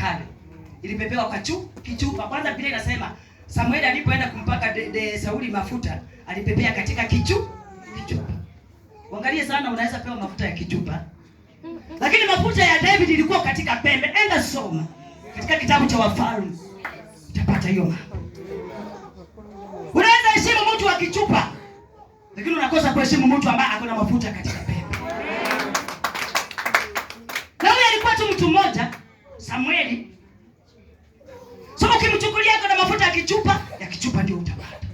Kale ilipepewa kwa kichupa. Kwanza Biblia inasema Samueli alipoenda kumpaka Sauli mafuta alipepea katika kichupa. Uangalie sana, unaweza pewa mafuta ya kichupa, lakini mafuta ya David ilikuwa katika pembe. Enda soma katika kitabu cha Wafalme utapata hiyo mambo. Unaweza heshimu mtu wa kichupa, lakini unakosa kuheshimu mtu ambaye ako na mafuta katika pembe. Na huyu alikuwa tu mtu mmoja, Samueli. So ukimchukulia na mafuta ya kichupa ndio utapata.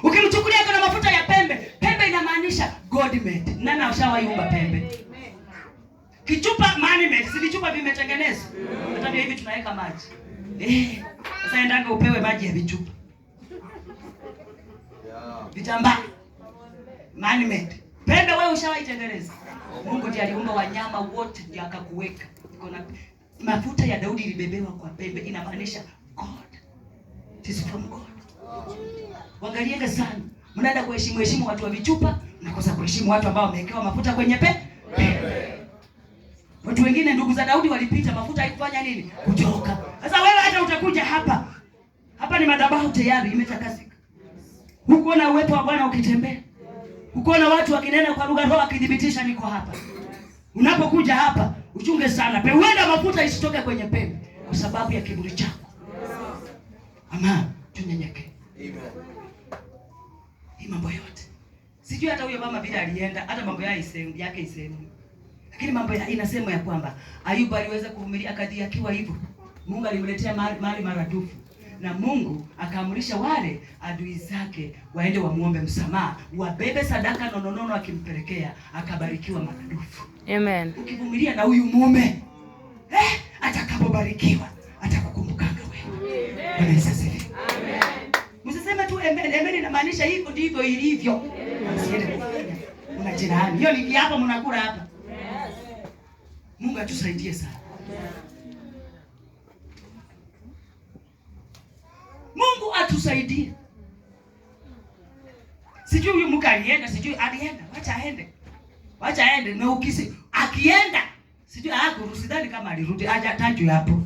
Ukimchukulia na mafuta ya pembe, pembe inamaanisha God made. Nani ashawahi pembe? Kichupa man made, si vichupa vimetengenezwa. Hata ndio hivi tunaweka maji. Sasa endanga upewe maji ya vichupa. Vitambaa. Man made. Pembe wewe ushawahi tengeneza? Mungu ndiye aliumba wanyama wote ndiye akakuweka. Iko na mafuta ya Daudi ilibebewa kwa pembe, inamaanisha God. It is from God. Wangalienge sana. Mnaenda kuheshimu heshimu watu wa vichupa, mnakosa kuheshimu watu ambao wamewekewa mafuta kwenye pembe. Watu wengine ndugu za Daudi walipita, mafuta haikufanya nini? Kutoka. Sasa wewe hata utakuja hapa. Hapa ni madhabahu tayari imetakasika. Hukuona uwepo wa Bwana ukitembea. Hukuona watu wakinena kwa lugha, Roho akithibitisha niko hapa. Unapokuja hapa uchunge sana. Huenda mafuta isitoke kwenye pembe kwa sababu ya kiburi chako. Ama tunyenyekee. Amen. Hii mambo yote. Sijui hata huyo mama vile alienda, hata mambo yake isemu. Lakini mambo ya inasema ya kwamba Ayubu aliweza kuvumilia akadhihakiwa hivyo. Mungu alimletea mali maradufu. Na Mungu akaamrisha wale adui zake waende wamuombe msamaha, wabebe sadaka nononono, akimpelekea akabarikiwa maradufu. Amen. Ukivumilia na huyu mume, atakapobarikiwa atakukumbukanga wewe. Bwana Yesu asifiwe. Amen. Msiseme tu amen. Amen inamaanisha hivyo ndivyo ilivyo. Msiende kufanya. Mnajirani. Hiyo ni kiapo mnakula hapa. Mungu atusaidie sana. Mungu atusaidie. Sijui huyu mke alienda, sijui alienda, wacha aende. Wacha aende na ukisi akienda, sijui hakurudi, kama alirudi, hajatajwa hapo.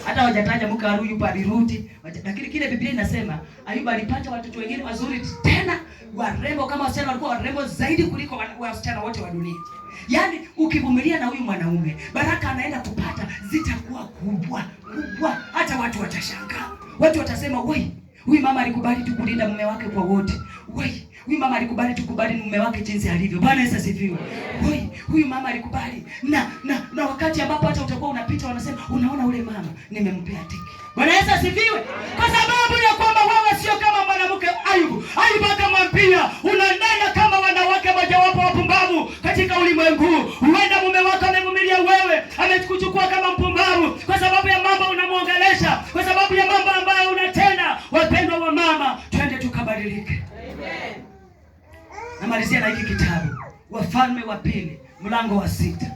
Hata hawajataja mke wa Ayubu alirudi, lakini kile Biblia inasema Ayubu alipata watoto wengine wazuri tena warembo, kama wasichana walikuwa warembo zaidi kuliko wasichana wote wa dunia. Yaani ukivumilia na huyu mwanaume, baraka anaenda kupata zitakuwa kubwa kubwa, hata watu watashangaa. Watu watasema, "Woi, huyu mama alikubali tu kulinda mume wake kwa wote. Woi, huyu mama alikubali tu kubali mume wake jinsi alivyo. Bwana Yesu asifiwe. Woi, huyu mama alikubali." Na wakati ambapo hata utakuwa unapita wanasema, "Unaona ule mama nimempea tiki." Bwana Yesu asifiwe. Kwa sababu ya kwamba wewe sio kama mwanamke Ayubu. Ayubu akamwambia, "Unanena kama wanawake mojawapo wapumbavu katika ulimwengu. Huenda mume wako amevumilia wewe, amekuchukua kama mpumbavu kwa sababu ya mambo unamuongelesha, kwa sababu ya mambo ambayo unatenda." Wapendwa wa mama, twende tukabadilike. Amen. Namalizia na hiki kitabu, Wafalme wa Pili mlango wa 6.